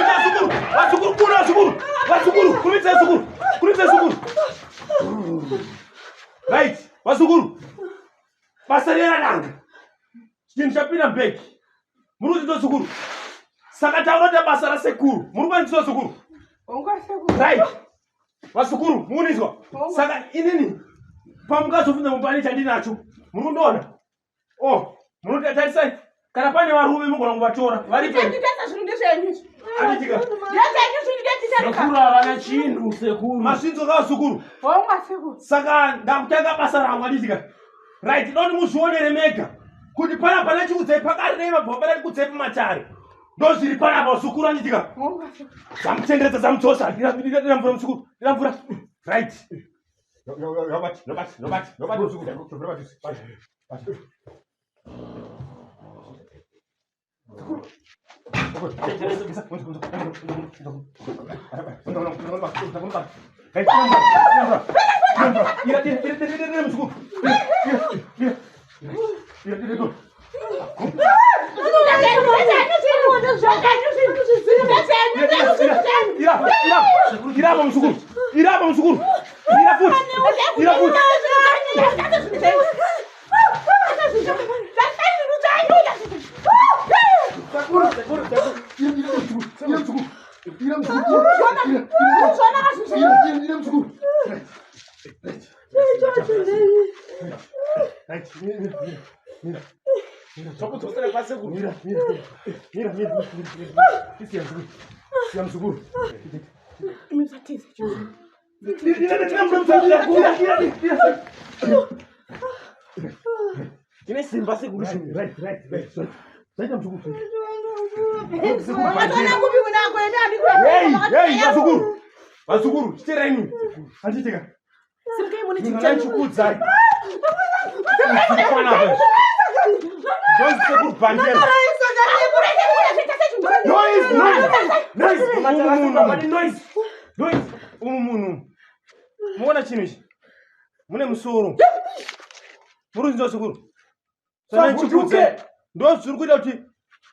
Vazukuru, vazukuru, kuna vazukuru, vazukuru, kurumidzai vazukuru, kurumidzai vazukuru. Right, vazukuru. Basa rerananga. Chinhu chapinda mubhegi. Muri kuti ndozukuru. Saka taurota basa rasekuru. Muri kuva ndizozukuru. Right. Vazukuru, mukunizwa. Saka inini pamukazobvunza mumba pane chandinacho. Muri kundiona? Oh, munoti tarisai kana pane varume mugona kuvatora varipo. Sekuru havana chinhu sekuru. Masvinzo ka sekuru. Saka ndakutanga basa rangu anditika. Right, ndoti muzvionere mega kuti pana pana chikudzai pakari nei mabva pana chikudzai pamatare. Ndozviri panapa sukuru anditika. Zvamutenderedza zvamudzosa. Ndira mvura musukuru. Ndira mvura. Right. Robert, Robert, Robert, Robert, Robert, Robert. Irapa muzukuru, irapa muzukuru, ira futi, ira futi. Tine simba sekuru zvinhu. Vazukuru, vazukuru, chiterai nini? Handiitika. Ndinokuudzai. Sekuru Bandera. Noise, noise, noise. Umu munhu, noise, noise. Umu munhu. Muona chinhu ichi? Mune musoro. Muri kunzwa sekuru? Saka ndo zviri kuita kuti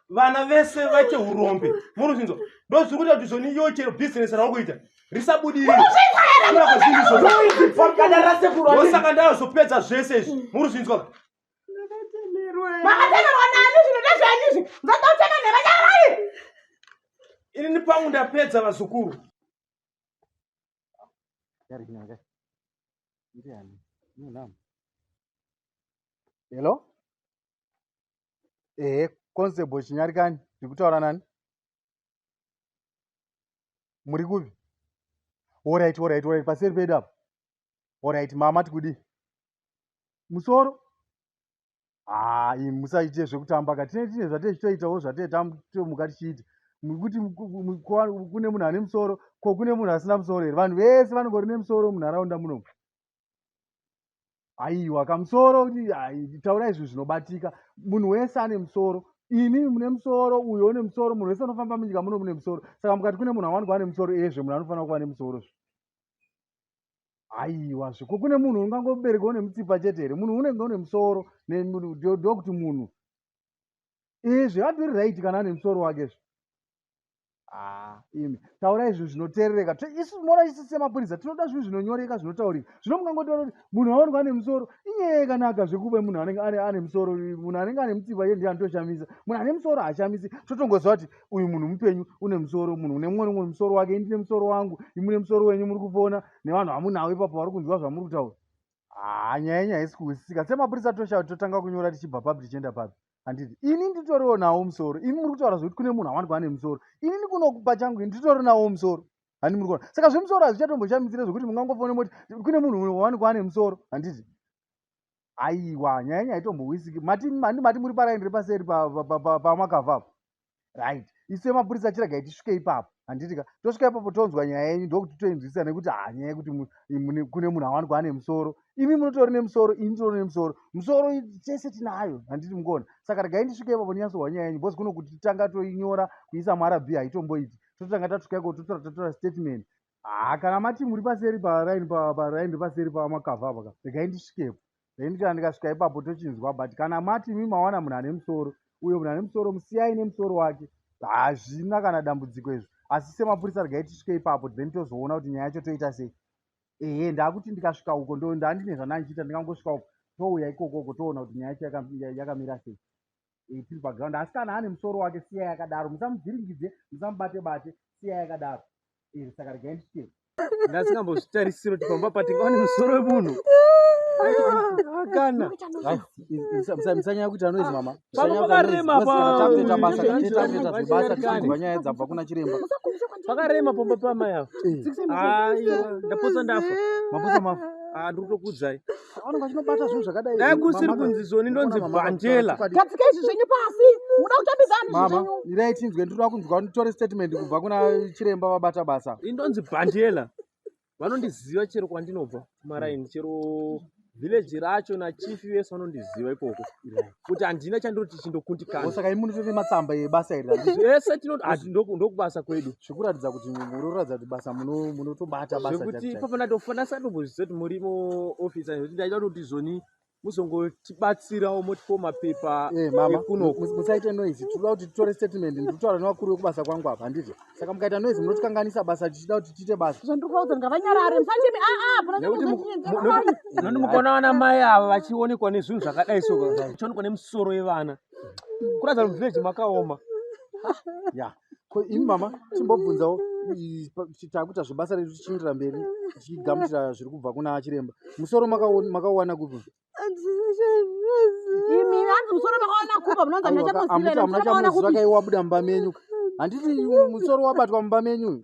vana vese vaite urombe. Muri kunzwa? Ndo zviri kuita kuti zvoni iyo chero business rauri kuita risabudirire. Ndosaka ndazopedza zvese izvi. Muri kuzvinzwa? Makatemerwa nani zvinhu ndezvenyu izvi? Ndoda kutema nevanyarai. Ini pangu ndapedza vazukuru. Hello? Ehe, Constable Chinyarikani, ndiri kutaura nani? Muri kupi? Alright, alright, alright, paseri pedu apa. Alright, mama tikudii? Musoro? Ah, imi musaite zvekutamba ka. Tine tine zvatee tichitoitawo zvatee tamuka tichiita. Kuti kune munhu ane musoro, ko kune munhu asina musoro here? Vanhu vese vanongori nemusoro munharaunda munomu. Aiwa kamusoro taurai zvinhu zvinobatika. Munhu wese ane musoro. Imi mune musoro, uyo une musoro, munhu wese anofamba munyika muno mune musoro. Saka mukati kune munhu awanikwa ane musoro, ezve munhu anofanira kuva nemusoro zve. Aiwa zve ko kune munhu ungangoberekwa une mutsipa chete here? Munhu unenge une musoro ndokuti munhu. Ezve atori right kana ane musoro wake zve. Ah, imi taurai zvinhu zvinoteerereka. Isu munoona isu semapurisa tinoda zvinhu zvinonyoreka zvinotaurika. Zvino mungangotaura kuti munhu aonekwa ane musoro inyaya yakanaka zvekuve munhu anenge ane ane musoro munhu anenge ane mutsipa iye ndiye anotoshamisa. Munhu ane musoro haashamisi. Totongoziva kuti uyu munhu mupenyu une musoro munhu une mumwe nemumwe musoro wake ini ndine musoro wangu imi mune musoro wenyu muri kufona nevanhu vamunawo ipapo vari kunzwa zvamuri kutaura. Haa nyaya yenyu haisi kuhwisisika. Semapurisa toshaya kuti totanga kunyora tichibva papi tichienda papi. Handiti ini nditoriwo nawo musoro. Imi muri kutaura zvekuti kune munhu awanikwa ane musoro. Inini kuno pachangu ini nditori nawo musoro. Handi muri kuona. Saka zvemusoro hazvichatomboshamisire zvekuti mungangofone moti kune munhu wawanikwa ane musoro. Handiti. Aiwa nyaya yenyu haitombohwisiki. Mati handi mati muri paraini repaseri pamakavha apo. Right. Isu semapurisa chiregai tisvike ipapo. Handiti ka. Tosvika ipapo tonzwa nyaya yenyu ndokuti toinzwisisa nekuti haa nyaya yekuti kune munhu awanikwa ane musoro. Imi munotori nemusoro, ini nditori nemusoro. Musoro tese tinayo. Handiti mukuona. Saka regai ndisvike ipapo ndinyatsohwa nyaya yenyu because kuno kuti tanga toinyora kuisa muRB haitomboiti. Totanga tasvika ikoko totora totora statement. Haa kana mati muri paseri paraini paraini repaseri pamakavha apa ka. Regai ndisvikepo. Then kana ndikasvika ipapo tochinzwa but kana mati imi mawana munhu ane musoro uyo munhu ane musoro musiyai nemusoro wake. Hazvina kana dambudziko izvo, asi semapurisa regai tisvike ipapo, then tozoona kuti nyaya yacho toita sei. Ehe, ndakuti ndikasvika uko ndo ndandine zvandandichiita, ndingangosvika uko touya ikoko uko toona kuti nyaya yacho yakamira sei. Tiri paground, asi kana ane musoro wake siya yakadaro, musamuvhiringidze, musamubate bate, siya yakadaro. Saka regai ndisvike. Ndasingambozvitarisira kuti pamba patingawane musoro wemunhu. Kana musanyanya kuita noise mama. Pamba pakarema pa- Takutoita basa, takutoita zvebasa, tichinzwa nyaya dzabva kuna chiremba. Pakarema pamba pamai ava. Aiwa, ndapotsa ndafa. Mapotsa mafa. Ah, ndiri kutokuudzai. Vanenge vachinobata zvinhu zvakadai. Dai kusiri Mama, kunzi zoni ndonzi mama, Bhandela. chokwadi. Gadzika izvi zvenyu pasi. Muda kutambisa ani Mama, zvenyu? irai tinzwe, ndinoda kunzwa nditore statement kubva kuna chiremba vabata basa. Indonzi Bhandela. Vanondiziva chero kwandinobva kumaraini, chero village racho nachief vese vanondiziva ikoko. Kuti handina chandinoti chindokundikana. Saka imi munotore matsamba ebasa iri, handizvo? Zvese tinoti ndokubasa kwedu. Zvikuratidza kuti munoratidza kuti basa munotobata basa. Zvekuti chaiko. ipapo ndatofana satombozviziva kuti murimo officer, nekuti ndaida kuti zoni muzongotibatsirawo motipawo mapepa Mama, ekunoko. Musaite noise, tinoda kuti titore statement. Ndiri kutaura nevakuru vekubasa kwangu apa, handiti? Saka mukaita noise munotikanganisa basa, tichida kuti tiite basa. Zvandiri kuvaudza, ngavanyarare. Musachemi. Ah ah, Nekuti nekuti mukaona vana mai ava vachionekwa nezvinhu zvakadai so, vachionekwa nemisoro yevana, kuratidza kuti muvillage makaoma. Ya, ko imi mama, timbobvunzawo, takuita zvebasa redu tichiendera mberi, tichigamuchira zviri kubva kuna chiremba. Musoro makauwana kupi? Imi, hanzi musoro makaona kupa, munonzi hamuna Aiwa, chamuziva here? hamuna Musoro makaona chamuziva kupi? kai wabuda mumba menyu? Handiti musoro wabatwa mumba menyu uyu?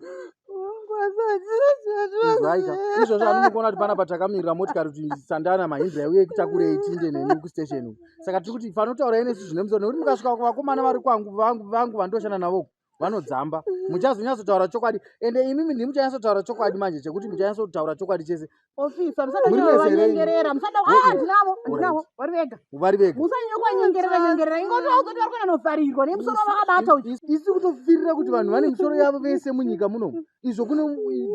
Izwaika izvozvo, anomukuona kuti panapa takamirira motikari kuti Sandana Mahindra uye kutakurei tiinde nemi kustation uku. Saka tiri kuti fanotaurai nesu zvine musoro, nekuti mukasvika kuvakomana vari kwangu vangu vandoshanda navo vanodzamba, muchazonyatsotaura chokwadi. Ende imimi ndimi muchanyatsotaura chokwadi manje, chekuti muchanyatsotaura chokwadi chese. Officer, Muri musada vese here? kuvanyengerera. Musada. Ah, ndinavo, ndinavo, vari vega. Vari vega. Musanyanya kuvanyengerera nyengerera. Ingotoudza kuti vari kuenda nofarirwa nemusoro wavakabata uyu. Isi kutofirira kuti vanhu vane misoro yavo vese munyika munomu. Izvo kune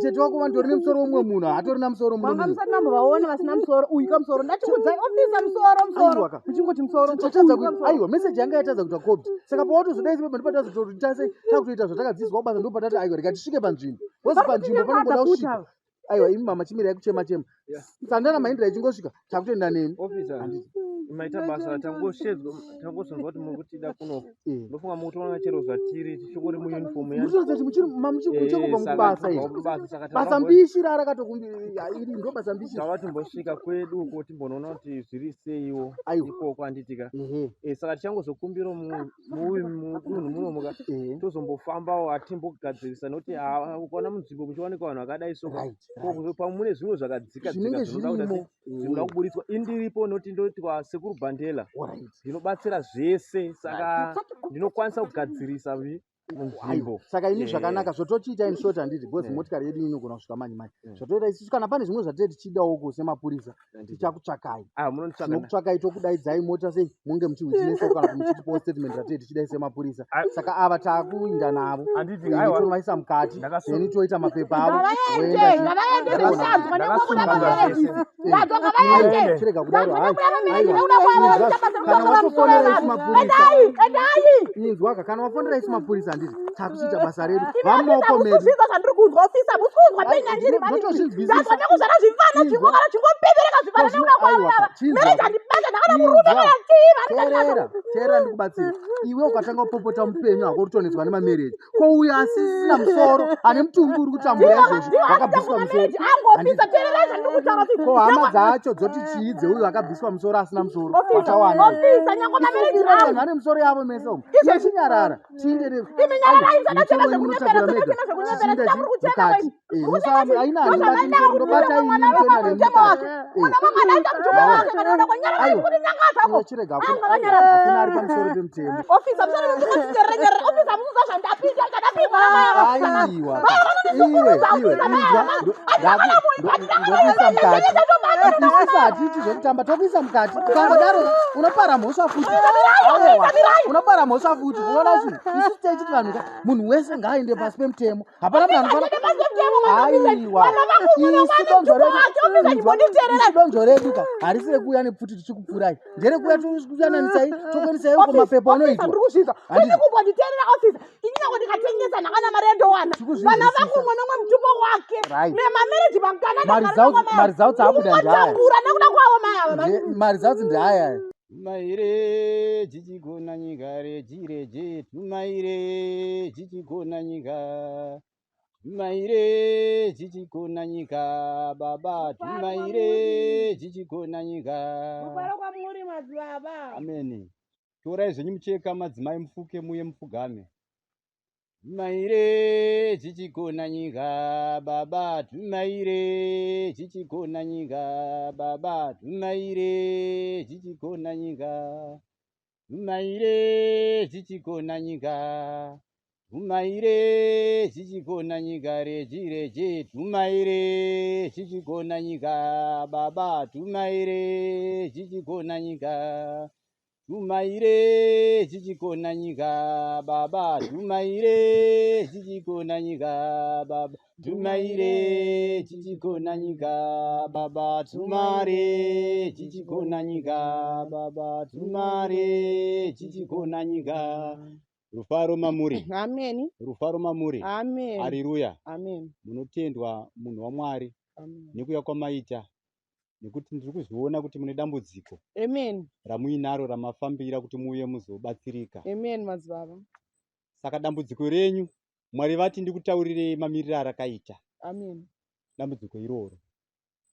tete wako vantori nemusoro womumwe munhu, haatorina musoro muno Manga munyika. musati mambovaona vasina musoro. Uyu kamusoro. Ndachikudzai officer, musoro, musoro. Aiwa ka. Muchingoti musoro. Tatadza uyu kuti kamusoro. aiwa, meseji yanga yatadza kuita copy. Saka pawatozodai sepa ndopatazototi tase takutoita zvatakadzidziswa kubasa, ndopatati aiwa, rega tisvike panzvimbo, because Vari panzvimbo kutinyangadza panongoda futi kusvika. ava. Aiwa, imi mama, chimirai kuchema chema. Sandana Mahindra ichingosvika takutoenda nemi. Officer, Handiti? maita basa. Tangoshedzwa, tangozonzwa kuti muri kutida kunoko. Ndofunga mukutoona chero zvatiri tichingori muuniform. Mutoratidza kuti muchiri muchangobva mukubasa iri. Kubasa, saka Basa mbishi rarakatokumbi iri ndo basa mbishi. Tava timbosvika kwedu uko timbonoona kuti zviri seiwo Aiwa. ikoko, handitika? Ehe. Saka tichangozokumbira muuyu mudunhu munomuka, tozombofambawo, atimbogadzirisa, nekuti ukaona munzvimbo muchiwanikwa vanhu vakadai so, pamwe mune zvimwe zvakadzika Zvinenge dzika zvinoda kuti zvirimo. Zvinoda kuburitswa. Indiripo noti ndotwa sekuru Bhandela, ndinobatsira zvese, saka ndinokwanisa kugadzirisa munzvimbo. Saka ini zvakanaka zvotochiita in short, handiti? Because motikari yedu inogona kusvika manje manje. Zvatoita isusu, kana pane zvimwe zvatee tichidawo ko semapurisa, tichakutsvakai. Ah, munonditsvaka. Tinokutsvakai, tokudaidzai mota sei munge muchiwitnessa kana kuti muchitipawo statement ratee tichidai semapurisa. Saka ava taakuinda navo. Handiti? Ini Aiwa. tonovaisa mukati, then toita mapepa avo. Ngavaende, voenda ngavaende, zvisanzwa nekubuda Ndakasunga mamereji. zvese. Ndadzwa, ngavaende. Chirega kudaro. Ndadzwa Hai. nekubuda mamereji Aiwa. nekuda kwavo. Inzwa, Vachiita basa kana rekutora musoro watofonera isu wevanhu. mapurisa. Endai, endai. Inzwaka, kana wafonera isu mapurisa, handiti takuchiita basa redu Imi officer, vamumaoko musi medu. kuzvinzwa zvandiri kunzwa, officer, musi kunzwa penya ndiri mani. Ndotozvinzwisisa. Ndadzwa nekuzvara zvivana, Inzwa. chingo kana chingopepereka zvivana nekuda kwavo Aiwa, ava. chinzwa. Mereji handibata, ndakana Inzwa. murume kana chii, vari Teerera, teerera, ndikubatsira. Iwe ukatanga kupopota mupenyu hako, uritonetswa nemamarriage. Ko uyo asisina musoro, ane mutumbi uri kutambura izvozvi, wakabviswa musoro? Mamereji angu, officer, teererai zvandiri kutaura, officer. Ko hama dzacho dzoti chii dzeuyo akabviswa musoro asina musoro? Officer, Watawana officer, nyangwe mamereji vanhu angu. vane musoro yavo mese umu. Iwe chinyarara, tiinde. Imi nyararai, musachema zvekunyepera, musachema zvekunyepera, tichakuri kuchema kwenyu. Aina ndobata ini mutema Mutemo wake. Mwana mwana aita mutume wake kana uda kunyarara kuti nyangaza ko. Chirega, Anga vanyarara. hakuna ari pamusoro pemutemo. Officer, musana ndikuterere nyarara. Officer, musuza zvandapinda, ndakapinda namai. Aiwa, iwe, iwe, inzwa, ndokuisa mukati. Isusu hatiiti zvekutamba, tokuisa mukati. Ukangodaro unopara mhosva futi. Aiwa, unopara mhosva futi. Unoona chinhu? Isusu techiti vanhu ka, munhu wese ngaaende pasi pemutemo. Hapana munhu anofana. Aiwa. Isu donzvo redu, inzwa, isu donzvo redu ka harisi rekuuya nepfuti tichikupfurai. Nderekuuya tokuyananisai, tokuendesai uko mapepa unoitwa. Ndiri kuzvinzwa. Handiti. Kwete kumbonditeerera officer. Ini nyange ndikatengesa ndakana mari yandowana. Tikuzvinzwisisa. Vana vangu umwe nomwe mutupo wake. Right. Nemamereji mangana Maresults abuda ndaya. Ndikungotambura nekuda kwavo mai ava. Maresults ndeaya. Tumaire chichigona nyika reji reje tumaire chichigona nyika tumaire chichigona nyika baba tumaire chichigona nyika. Mufaro kwamuri madzibaba. Ameni. Torai zvenyu mucheka madzimai mufuke muye mupfugame. Tumaire chichigona nyika baba tumaire chichigona nyika baba tumaire chichigona nyika tumaire chichigona nyika tumaire chichigona nyika reji reje tumaire chichigona nyika baba tumaire chichigona nyika tumaire chichigona nyika baba tumaire chichigona nyika baba tumaire chichigona nyika baba tumare chichigona nyika baba tumare chichigona nyika. Rufaro mamuri. Amen. Rufaro mamuri. Amen. Haleluya. Amen. Munotendwa munhu waMwari Amen. nekuuya kwamaita, nekuti ndiri kuzviona kuti mune dambudziko Amen. ramuinaro ramafambira kuti muuye muzobatsirika. Amen madzibaba. Saka dambudziko renyu Mwari vati ndikutaurirei mamiriro arakaita. Amen. Dambudziko iroro.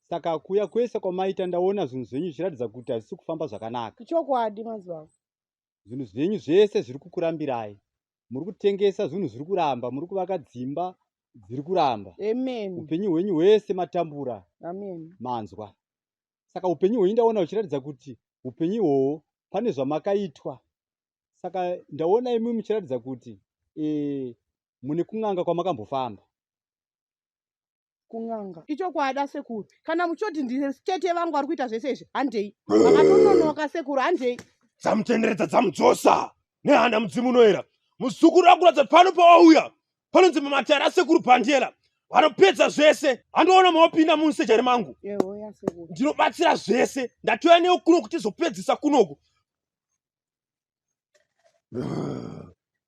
Saka kuuya kwese kwamaita ndaona zvinhu zvenyu zvichiratidza kuti hazvisi kufamba zvakanaka. Ichokwadi madzibaba. Zvinhu zvenyu zvese zviri kukurambirai. Muri kutengesa zvinhu zviri kuramba, muri kuvaka dzimba dziri kuramba. Amen. Upenyu hwenyu hwese matambura. Amen. Manzwa. Saka upenyu hwenyu ndaona huchiratidza kuti upenyu ihwohwo pane zvamakaitwa. Saka ndaona imi muchiratidza kuti mune kun'anga kwamakambofamba. Kun'anga. Ichokwadi asekuru. Kana muchoti nditete vangu vari kuita zvese izvi, handei. Vakatononoka sekuru, handei. Dzamutenderedza dzamudzosa nehanda mudzimu unoera. Muzukuru akuratidza pano pawauya panonzi mamatare asekuru Bhandela vanopedza zvese. Handiona mawapinda musejari mangu. Yewo yasekuru. Ndinobatsira zvese. Ndatouya newe kuno kuti tizopedzisa kunoku.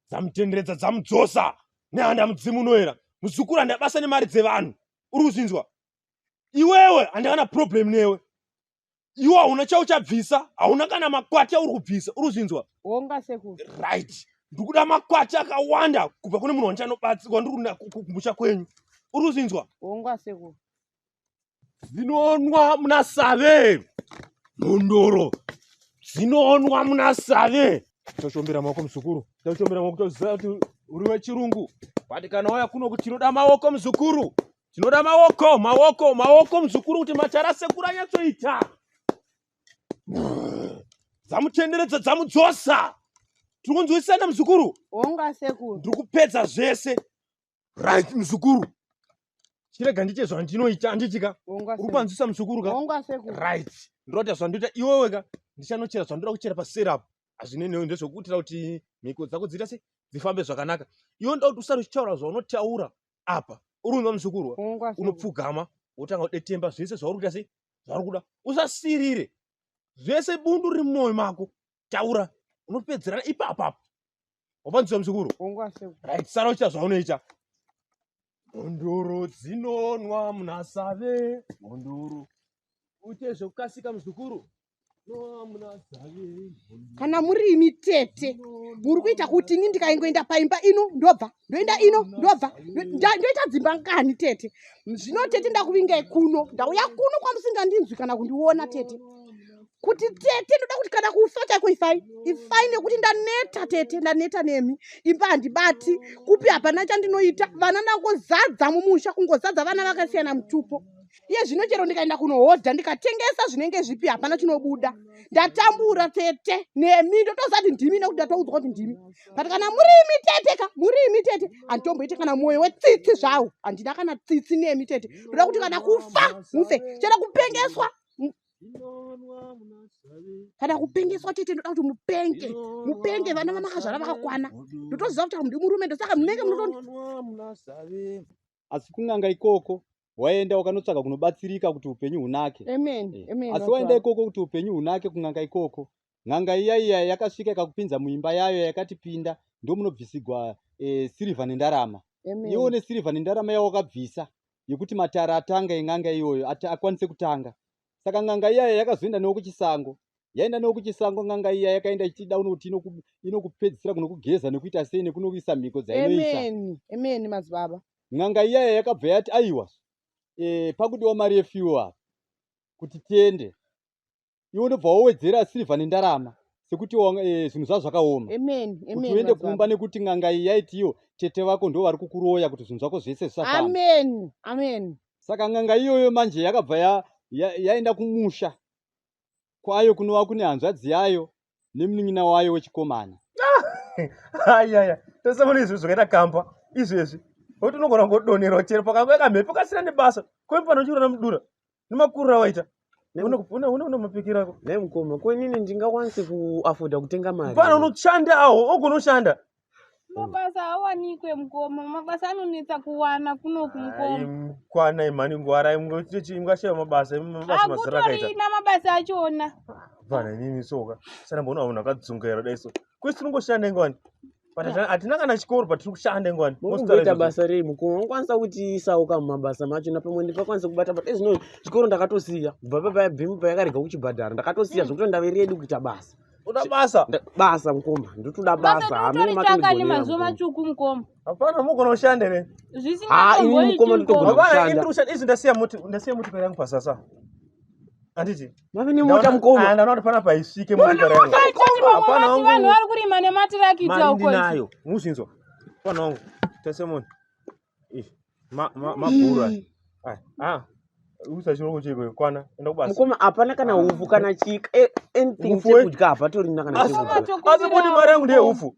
Dzamutenderedza dzamudzosa nehanda mudzimu unoera. Muzukuru handabasa nemari dzevanhu. Uri kuzvinzwa? Iwewe handakana problem newe. Iwe hauna chauchabvisa, hauna kana makwati auri kubvisa. Uri kuzvinzwa? Wonga sekuru. Right. Ndikuda makwati akawanda kubva kune munhu wandichanobatsirwa ndiri kuda kumusha kwenyu. Uri kuzvinzwa? Wonga sekuru. Dzinonwa muna Save. Mhondoro. Dzinonwa muna Save. Tochombera maoko muzukuru. Tochombera maoko toziva kuti uri wechirungu. But kana wauya kuno kuti tinoda maoko muzukuru. Tinoda maoko, maoko, maoko muzukuru kuti machara sekuru anyatsoita. Dzamutenderedza dzamudzosa. Tiri kunzwisisana muzukuru? Wonga sekuru. Ndiri kupedza zvese. Right muzukuru. Chirega ndiite zvandinoita handiti ka? Wonga Uri sekuru. kupanzwisa muzukuru ka? Wonga sekuru. Right. Ndinoita zvandinoita iwewe ka? Ndichanochera zvandinoda kuchera paseri apo. Hazvinei newe ndezvekuitira kuti mhiko dzako dziite sei? Dzifambe zvakanaka. Iwe ndoda kuti usare uchitaura zvaunotaura apa. Uri kunzwa muzukuru wa? Wonga sekuru. Unopfugama wotanga kudetemba zvese zvauri kuita sei? Zvauri kuda. Usasirire. Zvese bundu riri mumwoyo mako. Taura. Unopedzerana ipapo apo. Wapanzwa muzukuru? Wonga sekuru. Right, sara uchiita zvaunoita. Mhondoro dzinonwa muna Save. Mhondoro. Uite zvekukasika muzukuru. Nwa muna Save. Kana muri imi tete, muri kuita kuti ini ndikaingoenda paimba ino ndobva, ndoenda ino ndobva, ndoita dzimba ngani tete. Zvino tete ndakuvingai kuno, ndauya kuno kwamusingandinzwi kana kundiona tete. Kuti tete ndoda kuti kana kufa chaiko ifai, ifai nekuti ndaneta tete, ndaneta nemi. Imba handibati, kupi hapana chandinoita, vana ndangozadza mumusha, kungozadza vana vakasiyana mutupo. Iye zvino chero ndikaenda kunohodha ndikatengesa zvinenge zvipi hapana chinobuda. Ndatambura tete nemi, ndotoziva kuti ndimi nekuti ndatoudzwa kuti ndimi. But kana muri imi tete ka, muri imi tete, handitomboiti kana mwoyo wetsitsi zvawo. Handina kana tsitsi nemi tete. Ndoda kuti kana kufa mufe, chero kupengeswa Kana kupengeswa tete ndoda kuti mupenge. Mupenge vana vamakazvara vakakwana. Ndotoziva kuti hamundi murume ndosaka munenge munotondi Asi kun'anga ikoko waenda wakanotsvaga kunobatsirika kuti upenyu hunake. Amen. Eh, Amen. Asi waenda ikoko kuti upenyu hunake kun'anga ikoko. N'anga iya iya yakasvika ikakupinza muimba yayo yakati pinda ndomunobvisigwa e, sirivha nendarama. Amen. Iwe une sirivha nendarama yawakabvisa yekuti matare atanga en'anga iyoyo akwanise kutanga. Saka n'anga iya yakazoenda newe kuchisango. Yaenda newe kuchisango n'anga iya yakaenda ichida unoti inokupedzisira kunokugeza nekuita sei nekunokuisa mhiko dzainoisa. Amen. Amen madzibaba. N'anga iya yakabva yati aiwa e, pakudiwa mari yefuel apa kuti tiende. Iwe unobva wawedzera sirivha nendarama sekuti e, zvinhu zvazvo zvakaoma. Amen. Kuti Amen. uende madzibaba. kumba nekuti n'anga iyi yaiti iyo tete vako ndo vari kukuroya kuti zvinhu zvako zvese zvisafamba. Amen. Amen. Saka n'anga iyoyo manje yakabva yaenda ya kumusha kwayo kunova kune hanzvadzi yayo nemunin'ina wayo wechikomana. Ayaya, tosamona izvi zvakaita kamba izvezvi. Kuti unogona kungodonherwa chero pakanguva kamhepo kasina nebasa. Ko pano uchirona mudura nemakuriro awaita. Une mapikiro ako. Nhai mukoma, ko inini ndingakwanise kuafoda kutenga mari? Pano unoshandawo, ogona ushanda. Mabasa awanikwe mukoma, mabasa anonetsa kuwana kunoku mukoma. Kwana imhani ngwarai mungashaya mabasa, mabasa mazera akaita. Hakutorina mabasa achona. Vana inini soka. Sana mbona vanhu vakadzungaira dai so. Kwese tinongoshanda ingwani. But hatina kana chikoro but tiri kushanda ingwani. Mukumboita basa rei mukoma? Unokwanisa kutiisawo ka mumabasa macho na pamwe ndingakwanisa kubata but ezvino chikoro ndakatosiya kubva papaya bhimu payakarega kuchibhadhara ndakatosiya zvekuti ndave ready kuita basa. Uda basa? Basa mukoma, ndotoda Basa basa. Hamene tinotoritsvaka nemazuva matondigonera mukoma. matsvuku mukoma. Hapana mugona kushanda here? Ha, inini mukoma Zvisingatomboiti ndotogona mukoma. Hapana, kushanda. ini ndiri kushanda izvi ndasiya moti ndasiya motikari yangu pasasa. Handiti? Mave nemota mukoma. Ah, ndaona kuti panapa haisvike motikari yangu. Toti vamwe Hapana vati wangu. vanhu vari kurima nematirakita Mari uko. ndinayo. Muzvinzwa. Hapana wangu. Tasemoni. Izvi. Ma ma mabhuru aya. Aya. Ah. Usa chiroko cheko kwana. Enda kubasa. Mukoma hapana kana hufu kana chika anything Hufu we? chekudya hapatorina kana Asi chekudya. asi bodi mari yangu ndeye hufu.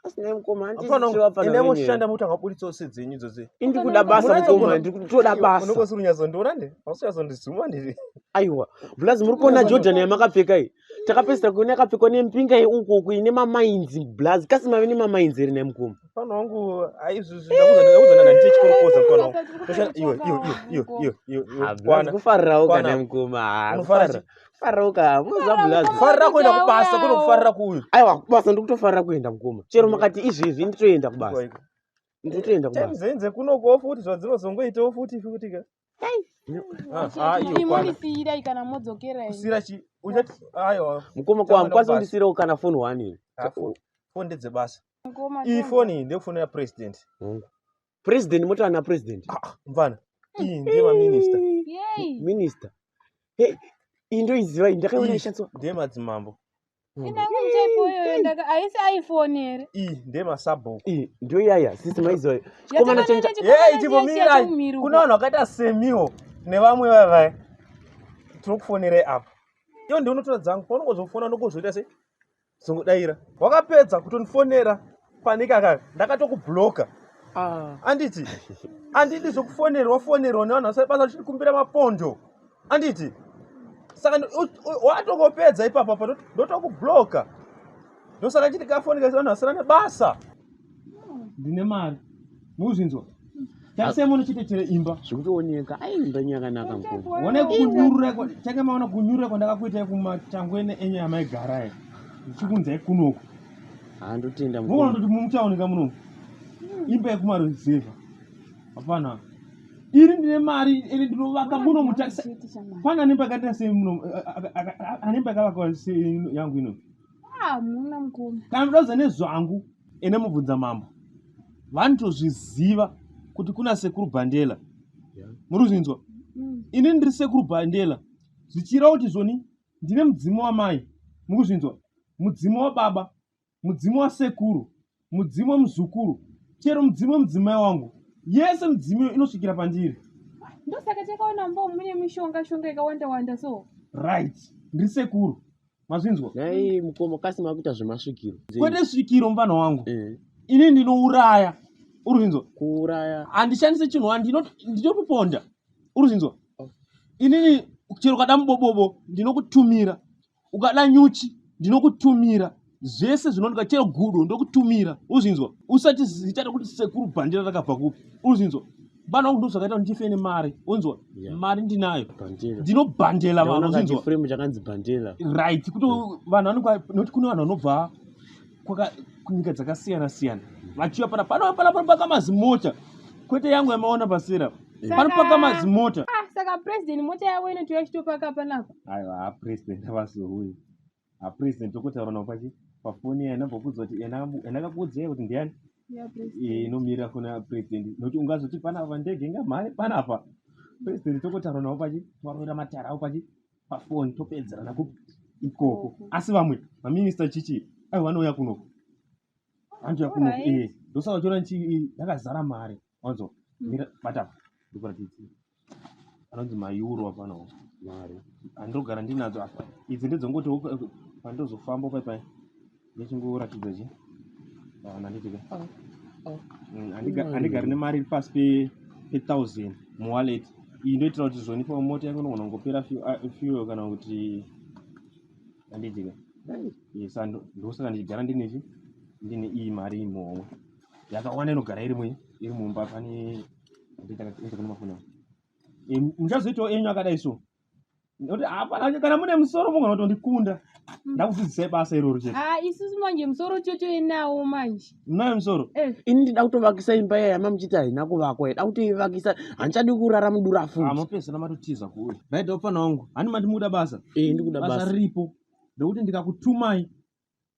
Asi nhai mukoma Hapana handisi wangu. chivapfana Enda venyu. moshanda mutanga buditsawo sedzenyu idzodzi. Ini ndikuda basa Munonyatso mukoma, gona. ndikutoda basa. Unenge usiri kunyatsondiona ndi? Hausi kunyatsondizuma ndi? Aiwa, blaz muri kuona Jordan yamakapfeka iyi. Takapedzisira kuona yakapfekwa nempinga yeuko uko ine mamainzi blaz. Kasi mave nemamainzi here nhai mukoma? Mfana wangu aizvizvi ndakuudza nani handite chikorokoza mfana wangu. Toshanda iwe iwe iwe iwe iwe iwe Ah, blaz kwana. kufarirawo Kwana. kana mukoma. Ah, Unofarira kufarira. Kufarirawo ka, munoziva blaz. Kufarira kuenda kubasa kuno kufarira kuuyu. Aiwa, kubasa ndikutofarira kuenda mukoma. Chero makati izvezvi nditoenda kubasa. Nditoenda kubasa. Time kunoko futi zvadzinozongoitawo futi futi ka. Ah, ah, iyo kwana. Imonisiyirai kana modzokera. Kusira chi uchati aiwa. Mukoma kwa Takuenda mukwanisa kubasa. kundisiirawo kana phone one here. Ah, Phone ndedzebasa. Mukoma. Iyi phone iyi ndeyekufonera president. President moti ana president. Ah, mfana. Iyi ndiye maminister. Yei. Minister. Hey, iyi ndoiziva iyi ndakaiona Iyi ishandiswa. ndiye madzimambo. Inangu muchaipo iyoyo ndaka haisi iPhone here. Iyi ndiye masabhuku. Iyi ndoiyaya sisi maiziva. Chikomana Yatakaona chenja. Hey, chikomana chimbomirai. chekumhiri Kuna vanhu vakaita semiwo nevamwe vavaya. Tinokufonerai apa. Iwe ndiwe unotora dzangu. Paunongozofona unongozoita sei? Zongodaira. Wakapedza kutondifonera panika kaka. Ndakatokubloka. Ah. Anditi. Andidi zvokufonerwa fonerwa nevanhu vasina basa vachikumbira mapondo. Anditi. Saka watongopedza ipapa apa ndotokubloka. Ndosaka chiti kafoni kaisa vanhu vasina nebasa. Ndine mari. Muzvinzwa. Tarisai munochitetere imba. Zvikutooneka. Ai imba yenyu yakanaka mukoma. One kunyurura change maona kunyurura kwandakakuitai kumatangwene enyu amaigara aya. Ndichikunzai kunoku. Ah ndotenda Munoona mukoma. kuti mumutauni ka munomu. Imba yekumaruzevha. Hapana. Iri ndine mari iri ndinovaka muno mutakisa. Pana ane imba yakaita sei muno ane imba yakavakwa sei yangu ino. Ah, muna mukoma. Kana muda kuziva nezvangu ene mubvunza mambo. Vanotozviziva kuti kuna sekuru Bhandela. Muri kuzvinzwa? Ini ndiri sekuru Bhandela. Zvichireva kuti zvoni ndine mudzimu wamai. Muri kuzvinzwa? Mudzimu wababa, mudzimu wasekuru, mudzimu wemuzukuru, chero mudzimu wemudzimai wangu. Yese midzimu iyo inosvikira pandiri. Ndosaka takaona mbo mune mishonga shonga yakawanda wanda so. Right. Ndiri sekuru. Mazvinzwa? Nhai mukoma kasi makuita zvemasvikiro. Kwete svikiro mufana wangu. Eh, Ini ndinouraya. Uri kuzvinzwa? kuuraya. Handishandisi chinhu ndinotoponda. Uri kuzvinzwa? Inini Chero ukada mubobobo ndinokutumira, ukada nyuchi ndinokutumira, zvese zvinondiwa chero gudo ndokutumira. Uzinzwa usati zita rekuti sekuru bhandira rakabva kupi? Uzinzwa bana wangu, ndozvakaita kuti ndife nemari. Unzwa? Yeah. Mari ndinayo, Bhandela. ndinobhandela vanhu. Ndaona Uzinzwa kachiframe chakanzi bhandela. Right, kuti vanhu vanenge, nokuti kune vanhu vanobva kunyika dzakasiyana siyana vachiuya pana pano pana panopaka mazimota, kwete yangu yamaona pasera. Panopaka mazimota. Ah, saka president mota yavo inotouya chitopaka panapa? Aiwa, hapresident avazouyi. Hapresident tokotaura navo pachi pafoni yanambokudza kuti endakakuudzai kuti ndiani. Yeah, president. Inomirira foni yapresident, nokuti ungazoti panapa ndege ingamhanye panapa. President tokotaura navo pachi, tovarovera matara avo pachi pafoni, topedzerana kupi ikoko. Ikoko. Asi vamwe maminista chichi, aiwa, vanouya kunoko, vanouya kunoko. Ndosaka uchiona yakazara mari, wanzwa? Mira, bata, ndikuratidze anonzi mayuro apano. Mari. Andogara ndinadzo apa idzi, ndedzongoti pandozofamba pai ndichingoratidza chi vanhu, handitika? Handigari nemari iri pasi pe1000 muwallet iyi. Ndoitira kuti zvoni pamota yangu inogona kungopera fuel kana kuti, handitika? Sa ndosaka ndichigara ndine chi ndine iyi mari iyi muhomwe yakawanda, inogara iri mumba. Pane mafoni muchazoitawo enyu akadai so, nokuti hapana kana mune musoro mugona kutondikunda. Ndakudzidzisai basa iroro chete. Ah, isusu manje musoro chocho inawo manje. Munayo musoro. Ini ndida kutovakisa imba iya yamamuchiti haina kuvakwa, ida kutoivakisa, handichadi kurara mudura futi. Mapedzisira matotiza kuuya. Right, wapfana wangu, hani mati mukuda basa? Eh, ndikuda basa. Basa. Riripo ndokuti ndikakutumai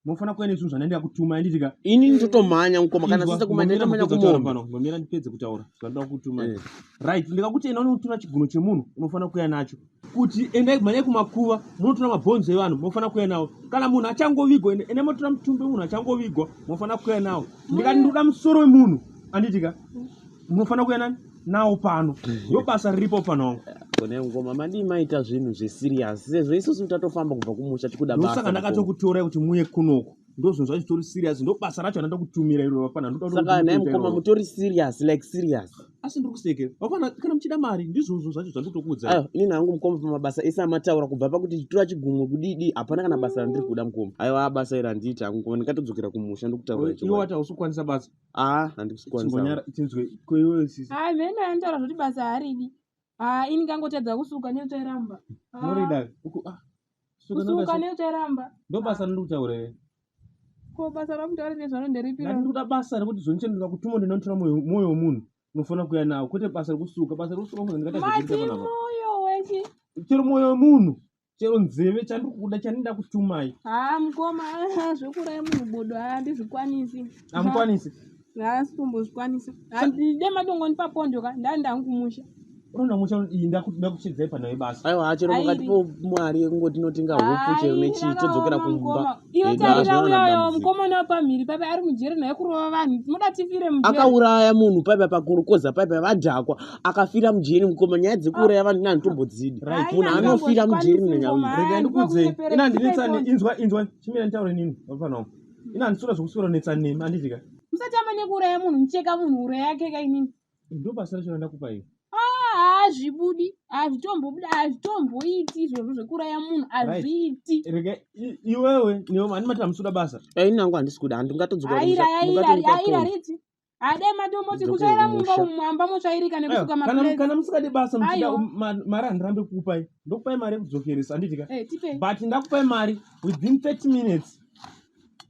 munofanira kuya nezvinhu zvandanga ndakutumai, handitika? Ini nditotomhanya mukoma, kana Inzwa, sise kumhanya, ngomira ndotomhanya ndipedze kutaura kumombe. pano, ngomira ndipedze kutaura zvandoda kukutumai. Eh. Right, ndikakuti enda unotora chiguno chemunhu, unofanira kuuya nacho. Kuti endai mhanyai kumakuva munotora mabhonzo evanhu, munofanira kuuya nawo. Kana munhu achangovigwa, endai motora mutumbi wemunhu achangovigwa, munofanira kuuya nawo. Ndikati ndikuda musoro wemunhu, handitika? Munofanira kuuya nani nawo pano. Ndo basa riripo pano wangu. Kone mukoma, madii maita zvinhu zveserious, sezvo isusu tatofamba kubva kumusha tikuda basa. Ndosaka Mukoma. ndakatokutorai kuti muuye kunoko. Ndo zvinhu zvacho zvitori serious, ndo basa racho randakutumira iroro pana. Saka nhai mukoma, mutori serious, like serious? Asi ndiri kusekera wafana. Kana muchida mari, ndizvozvo zvacho zvandikutokuudzai. Aiwa, inini hangu mukoma, pamabasa ese amataura, kubva pakuti tora chigumwe kudidi, hapana kana basa randiri kuda mukoma. Aiwa, basa iri handiiti hangu mukoma, ndingatodzokera kumusha, ndikutaura Iwe chokwadi. wati hausi kukwanisa basa? Aa, handisi kukwanisa. Chimbonyara tinzwe koiwe sisi. Ah, mheno anotaura zvoti basa haridi. Ah, ini ngangotadza kusuka nekutsvairamba. Ah, Unorida ah, suka kusuka nekutsvairamba. Ndo basa randiri kutaura here? Ko basa ramutaura nezvaro nderipi? Ndati ndikuda basa rekuti zvoni chero ndikakutuma ndinotora mwoyo wemunhu, unofanira kuuya nawo, kwete basa rekusuka. Basa rekusuka unofanira ndingaita Mati zvekuita panapa. moyo wechi. Chero mwoyo wemunhu, chero nzeve, chandiri kuda, chandinoda kutumai. Ah, mukoma, zvekuraya munhu bodo handizvikwanisi. Hamukwanisi? Haasi kumbozvikwanisa. Handide madongonipa pondo ka, ndaenda hangu kumusha. Unoona musha iyi, ndakuchidzai panhau yebasa. Aiwa, chero Airi. mukatipo mwari yekungoti tinotenga hupu chero nechii, todzokera kumba. Iwe Eh, tarira hazvina uyoyo dambudziko. mukomana wepamhiri paipa ari mujeri naye kurova vanhu, muda tifire mujeri? Akauraya munhu paipa pakurukoza paipa vadhakwa, akafira mujeri mukoma. Nyaya dzekuuraya vanhu ina handitombodzidi. Right. Munhu anofira mujeri nenyaya iyi. Regai ndikuudzei, ina handinetsani. Inzwa, inzwa, chimira nditaure nini vafana wangu. Ina handisura zvokuswera kunetsani nemi, handitika? Musatamba nekuuraya munhu, mucheka munhu uro yake kainini. Ndo basa racho randakupa iyo. Hazvibudi, hazvitombobuda, hazvitomboiti izvozvo zvekuuraya munhu, hazviiti. Regai iwewe newe hani mati hamusuda basa. Ini hangu handisi kuda, handingatodzoka. Aira, aira, aira riti ade matomboti Dzokere kutsvaira mumba kumusha. umu amba motsvairika nekusuka Aiwa, kana maplate. kana musingadi basa, muchida Aiwa. mari, handirambe kukupai. Ndokupai mari yekudzokeresa, handitika? Eh, tipei. But ndakupai mari within 30 minutes,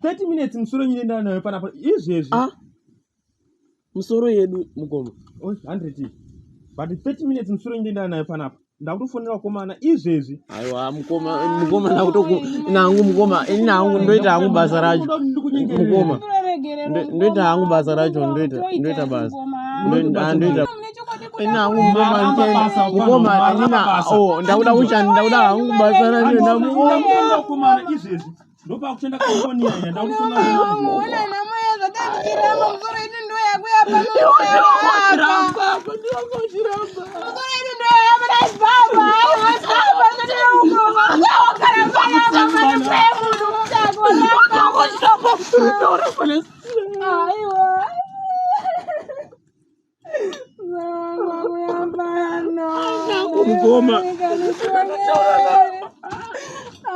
30 minutes musoro nyine ndava nayo panapa izvezvi. Ah, musoro yedu mukoma. Oh, 100 but 30 minutes musoro nyine ndava nayo panapa. Ndakutofonera vakomana izvezvi. Aiwa mukoma, mukoma, ndakutoku nangu mukoma, ini hangu ndoita hangu basa racho mukoma. Ndoita hangu basa racho, ndoita basa. Ndoita ini hangu mukoma, mukoma, inina, oh, ndakuda kushanda, ndakuda hangu basa racho ndamukoma. Vakomana izvezvi ndopakushanda kamboni yanya ndakutofonera. Ona nhamo yazvatandichiramba, musoro yedu ndo yakuya pano. Musoro yedu ndo yapanaibaba wakara panapa pane munhu aiwa Mukoma.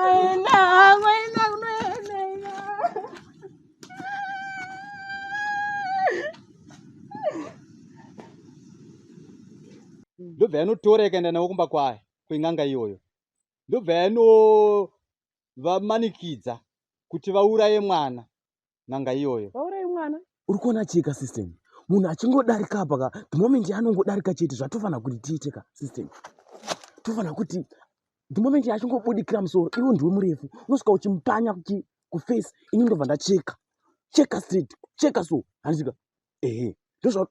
Aenda hangu, aenda kunoenda. Aenda. Ndobva yanotora ikaenda navo kumba kwayo kwen'anga iyoyo. Ndobva yanovamanikidza kuti vauraye mwana n'anga iyoyo. Vauraye mwana. Uri kuona cheka system munhu achingodarika apa ka the moment yaanongodarika chete zvatofanira kuti tiite ka system tofanira kuti the moment yaachingobudikira musoro iwo ndiwe murefu unosvika uchimupanya kuface ini ndobva ndacheka cheka straight cheka so handisika ehe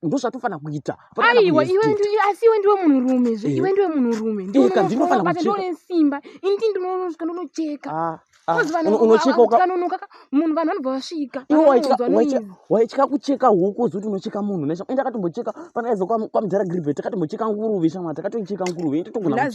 ndozvatofanira kuita aiwa iwe asi iwe ndiwe munhurume zve iwe ndiwe munhurume ndine simba ini ndi ndinosvika ndonocheka ah, ah. Unocheka munhu vanhu vanobva vasvika waitya kucheka huku uzi kuti unocheka munhu nesha ende akatombocheka panaiza kwamudhara gribe takatombocheka nguruve shama takatoicheka nguruve ende togona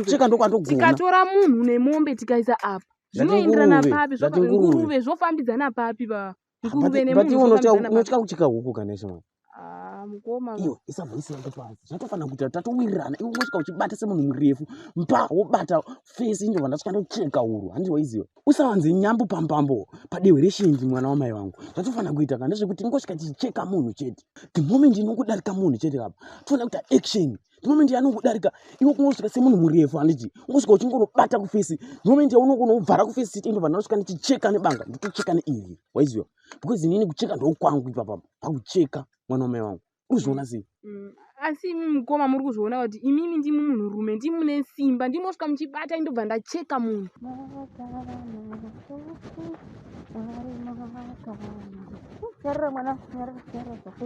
kucheka ndokwatogona tikatora munhu nemombe tikaisa apa zvinoenderana papi nguruve zvofambidzana papi ba nguruve nemunhu unotya kucheka huku kana shama ah, mukoma iwe isa voice yako pasi zvatofanira kuita tatowirirana iwe ungosvika uchibata semunhu murefu mpa wobata face indobva ndasvika ndocheka huru handi waiziva usawanze nyambo pambambo padehwe reshinji mwana wamai vangu zvatofanira kuita kana ndezvekuti ingosvika tichicheka munhu chete the moment inongodarika munhu chete kapa tofanira kuita action the moment yanongodarika iwe kungosvika semunhu murefu handiti ungosvika uchingonobata kufesi the moment yaunongonobvara kufesi chete indobva ndasvika ndichicheka nebanga ndotocheka neiri waiziva because inini kucheka ndokwangu ipapapa pakucheka mwana wamai vangu urikuzviona sei mm, asi imi mukoma muri kuzviona kuti imimi ndimi munhurume ndimi mune simba ndimosvika muchibata indobva ndacheka munhu Nyarara mwana, nyarara, nyarara zvako.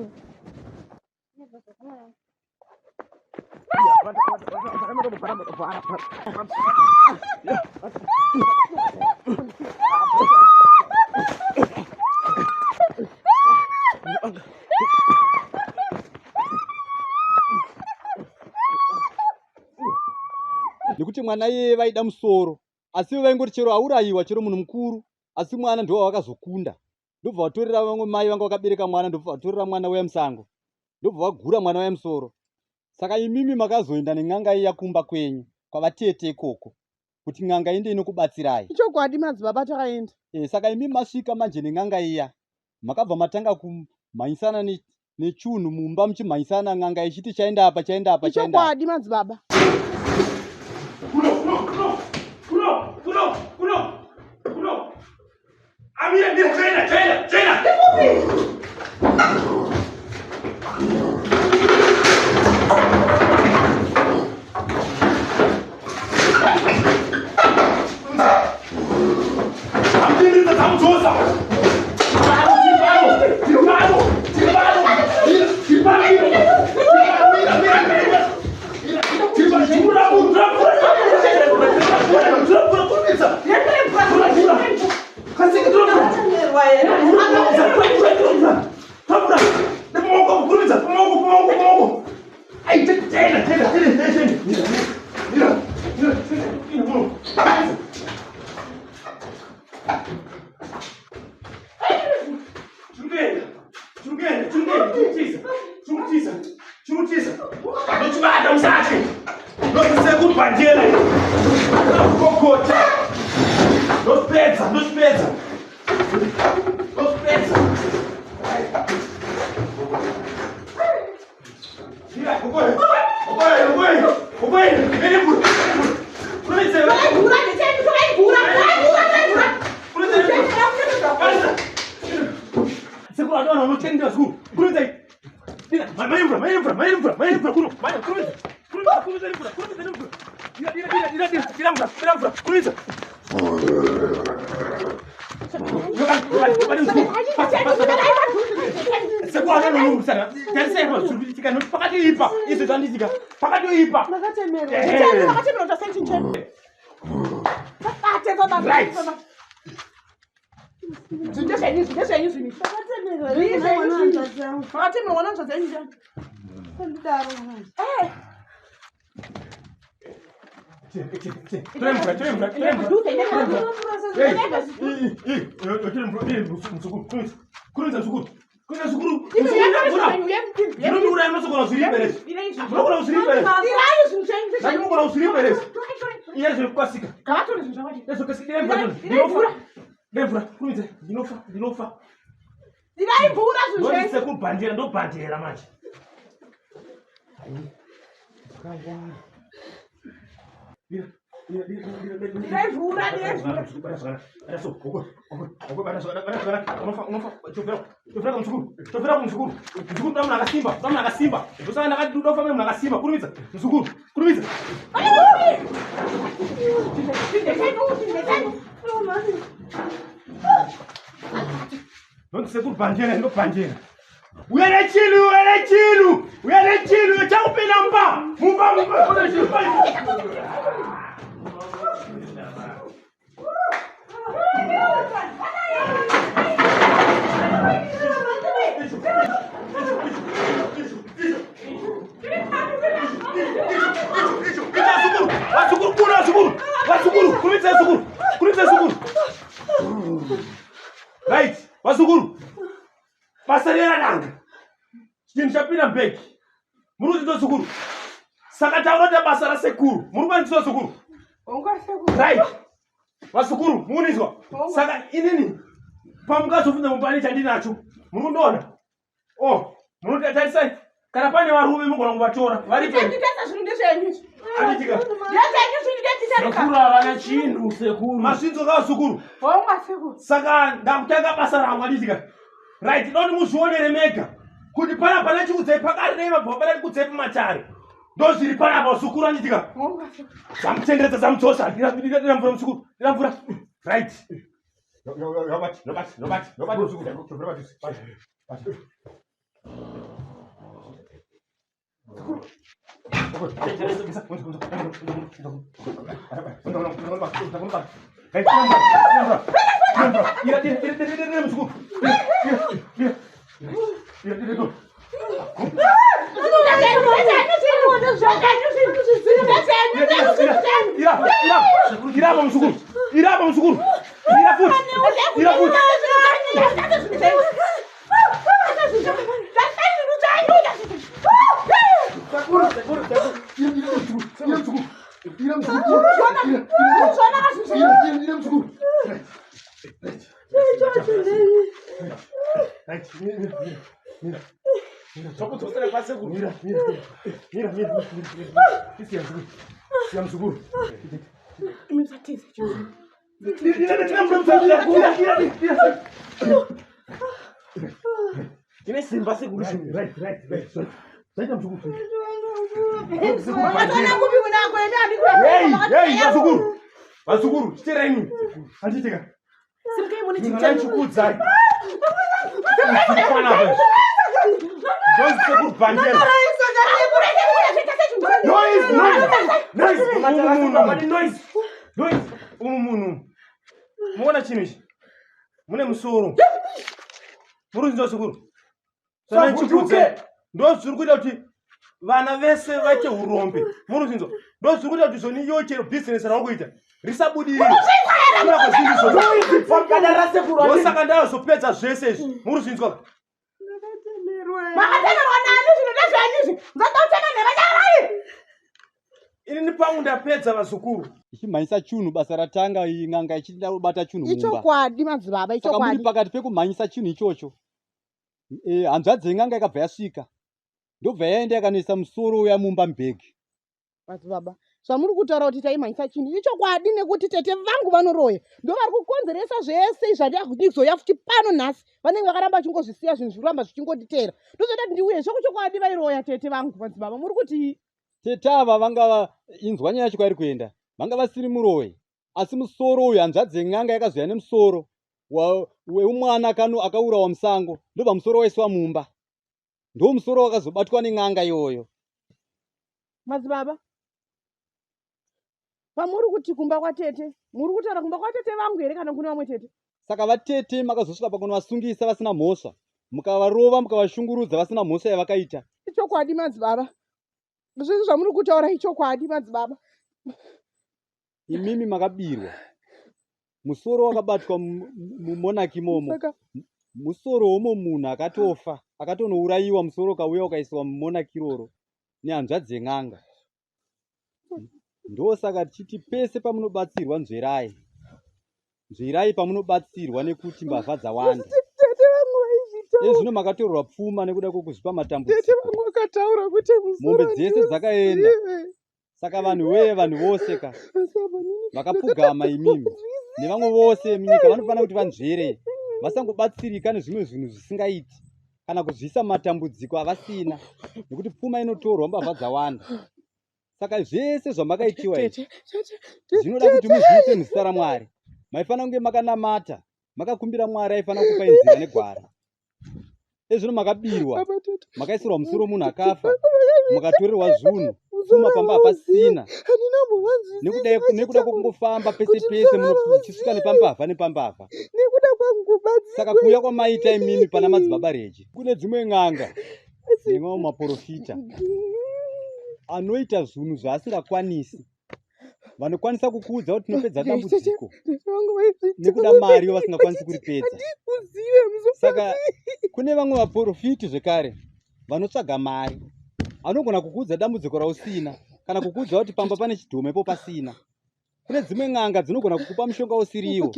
Nekuti mwana iyeye vaida musoro asi vaingoti chero aurayiwa chero munhu mukuru asi mwana ndiwo wavakazokunda ndobva vatorera vamwe mai vanga vakabereka mwana ndobva vatorera mwana uya musango ndobva vagura mwana uya musoro saka imimi makazoenda nen'anga iya kumba kwenyu kwavatete ikoko kuti n'anga inde inokubatsirai ichokwadi madzibaba takaenda e, saka imimi masvika manje nen'anga iya makabva matanga kumhanyisana nechunhu mumba muchimhanyisana n'anga ichiti chaenda apa chaenda apa chaenda ichokwadi madzibaba kuno kuno kuno kuno kuno kuno kuno amira mira chaenda chaenda chaenda Mugona kuzviripo here izvi? Iye zvekukasika. Ngavatore zvinhu zvavo. Ezvekukasika. Ndinofa. Ndemvura. Kurumidza. Ndinofa. Ndinofa. Dirai mvura zvinhu zvese. Sekuru bhandera ndobhandera manje. Dirai mvura, dirai mvura. Chofera kumuzukuru. Muzukuru ndoda munhu akasimba, ndoda munhu akasimba. Ndosaka ndakati ndoda kufamba nemunhu akasimba. Kurumidza, muzukuru, kurumidza. Nonzi sekuru bhanjera, ndobhanjera. Uya nechilu, uya nechilu, uya nechilu, chakupinda mumba, mumba, mumba. Vazukuru, kuno vazukuru, vazukuru, kurumidza vazukuru, kurumidza vazukuru. Right, vazukuru. Basa riya radanga. Chinhu chapinda mubhegi. Muri kuti ndozukuru. Saka taura kuti basa rasekuru. Muri kuti ndozukuru. Right. Vazukuru, mukunizwa. Saka inini pamukazobvunza mumba ane chandinacho. Muri kundiona? Oh, munoti tarisai. Kana pane varume mugona kuvatora. Varipo. Titasa zvinhu ndezvenyu izvi. Handitika. Ndezvenyu zvinhu ndetitarika. Sekuru havana chinhu sekuru. Masvinzo kavazukuru. Honga sekuru. Saka ndakutanga basa rangu handitika. Right, ndoti muzvionere mega kuti pana pana chikudzai pakari nei mabva pana chikudzai pamatare. Ndozviri panapa zukuru handitika. Honga sekuru. Zvamutenderedza zvamudzosa. Dira mvura muzukuru. Dira mvura. Right. Yobati, yobati, yobati, yobati muzukuru. Yobati, yobati. Irapa muzukuru, irapa muzukuru, ira futi, ira futi. Tine simba sekuru. Right, right, right. Zaita mzukuru. Makatoona kupi kunako ende Hey, hey, vazukuru. Vazukuru, chiterai nini. Handitika. Simukai muone Ndinonai chikudzai. Don't sekuru bandera. Noise, noise. Noise. Umu munhu, noise. Noise. Umu munhu. Muona chinhu ichi? Mune musoro. Muri kunzwa sekuru? Saka chikudzai. Ndo zviri kuita kuti vana vese vaite urombe. Muri kunzwa? Ndo zviri kuita kuti zvoni iyo chero business rauri kuita risabudirire. Ndosaka ndazopedza zvese izvi. Muri kuzvinzwa? Makatemerwa nani zvinhu ndezvenyu izvi? Ndoda kutema nevanyarai. Ini pangu ndapedza vazukuru. Ichimhanyisa chunhu basa ratanga iyi n'anga ichida kubata chunhu mumba. Ichokwadi madzibaba, Saka muri ichokwadi. pakati pekumhanyisa chinhu ichocho. E, hanzvadzi yen'anga yakabva yasvika ndobva yaenda yakanoisa musoro uya mumba mubhegi. Madzibaba, zvamuri kutaura kuti taimhanyisa chinhu ichokwadi nekuti tete vangu vanoroya ndo vari kukonzeresa zvese izvi zvandikuzoya futi pano nhasi vanenge vakaramba vachingozvisiya zvinhu zvikuramba zvichingonditeera ndozoita kuti ndiuye zvokuchokwadi vairoya tete vangu madzibaba muri kuti Tete ava vanga inzwa nyaya yacho kwairi kuenda vanga vasiri muroyi asi musoro uyu hanzvadzi yen'anga yakazouya nemusoro weumwana kano akaurawa musango ndobva musoro waiswa mumba ndo musoro wakazobatwa nen'anga iyoyo. Madzibaba, pamuri kuti kumba kwatete muri kutaura kumba kwatete vangu here kana kune vamwe tete? Saka vatete makazosvika pakunovasungisa vasina mhosva mukavarova mukavashungurudza vasina mhosva yavakaita. Ichokwadi madzibaba, zvese zvamuri kutaura ichokwadi madzibaba. Imimi makabirwa musoro wakabatwa mumonaki imomo musoro womo munhu akatofa akatonourayiwa musoro ukauya ukaiswa mumonaki iroro nehanzvadzi yen'anga. Ndosaka tichiti pese pamunobatsirwa nzverai. Nzverai pamunobatsirwa nekuti mbavha dzawanda. Tete vangu vaizvitaura. Ezvino makatorerwa pfuma nekuda kwekuzvipa matambudziko. Tete vangu vakataura kuti musoro Mombe dzese dzakaenda. handiuzive. Saka vanhu wee vanhu vose ka vakapfugama imimi nevamwe vose munyika vanofanira kuti vanzvere vasangobatsirika nezvimwe zvinhu zvisingaiti kana kuzviisa mumatambudziko avasina nekuti pfuma inotorwa mbavha dzawanda. Saka zvese zvamakaitiwa izvi zvinoda kuti muzviite muzita raMwari. Maifanira kunge makanamata, makakumbira Mwari aifanira kukupai nzira negwara. Ezvino makabirwa, makaisirwa musoro munhu akafa, mukatorerwa zvunhu, pfuma pamba hapasina. Nekuda kwekungofamba pese pese muchisvika nepambavha nepambavha. Saka kuuya kwamaita imimi pana madzibaba Reji kune dzimwe n'anga nemamwe maporofita anoita zvinhu zvaasingakwanisi vanokwanisa kukuudza kuti tinopedza dambudziko nekuda mari yo vasingakwanisi kuripedza saka kune vamwe vaporofiti zvekare vanotsvaga mari anogona kukuudza dambudziko rausina kana kukuudza kuti pamba pane chidhoma ipo pasina kune dzimwe n'anga dzinogona kukupa mushonga usiriwo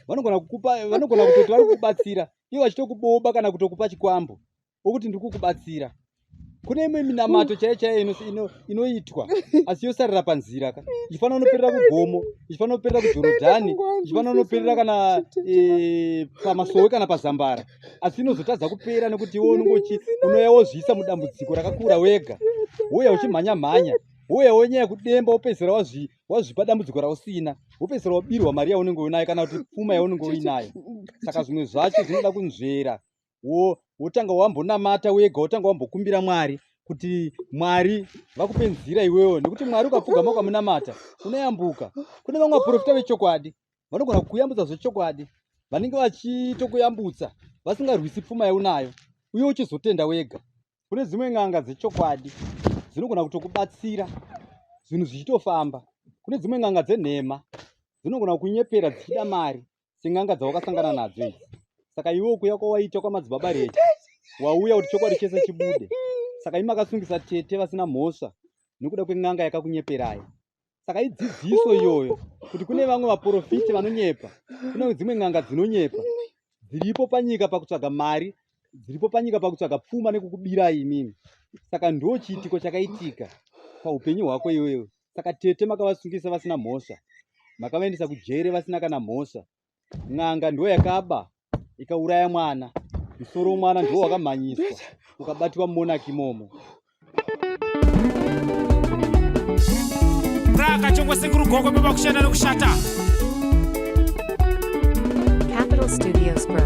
vanogona kukupa vanogona kutoti vari kukubatsira ivo vachitokuboba kana kutokupa chikwambo wokuti ndiri kukubatsira kune imwe minamato chaiyo chaiyo inoitwa asi yosarira panzira ka ichifanira unoperera kugomo ichifanira unoperera kujorodhani ichifanira unoperera kana e, pamasowe kana pazambara asi inozotadza kupera nekuti iwe unongochi unouya wozviisa mudambudziko rakakura wega wouya uchimhanya mhanya wouya wonyaya kudemba wopedzisira wazvipa dambudziko rausina wopedzisira wabirwa mari yaunenge unayo kana kuti pfuma yaunenge uinayo saka zvimwe zvacho zvinoda kunzvera wotanga wambonamata wega wotanga wambokumbira mwari kuti mwari vakupe nzira iwewo nekuti mwari ukapfugama ukamunamata unoyambuka kune vamwe vaprofita vechokwadi vanogona kukuyambutsa zvechokwadi vanenge vachitokuyambutsa vasingarwisi pfuma yaunayo uye uchizotenda wega kune dzimwe n'anga dzechokwadi dzinogona kutokubatsira zvinhu zvichitofamba kune dzimwe n'anga dzenhema dzinogona kukunyepera dzichida mari sen'anga dzawakasangana nadzo idzi saka iwe kuya kwawaita kwamadzibaba rechi wauya kuti chokwadi chese chibude saka imi makasungisa tete vasina mhosva nekuda kwen'anga yakakunyeperai saka idzidziso iyoyo kuti kune vamwe vaporofiti vanonyepa kune dzimwe n'anga dzinonyepa dziripo panyika pakutsvaga mari dziripo panyika pakutsvaga pfuma nekukubirai imimi saka ndo chiitiko chakaitika paupenyu hwako iwewe Saka tete makavasungisa vasina mhosva, makavaendesa kujere vasina kana mhosva. N'anga ndiyo yakaba ikauraya mwana, musoro wemwana ndiwo wakamhanyiswa ukabatiwa mumonaki imomo. Rakachongwa sekuru gokwe baba kushanda nekushata. Capital Studios Pro.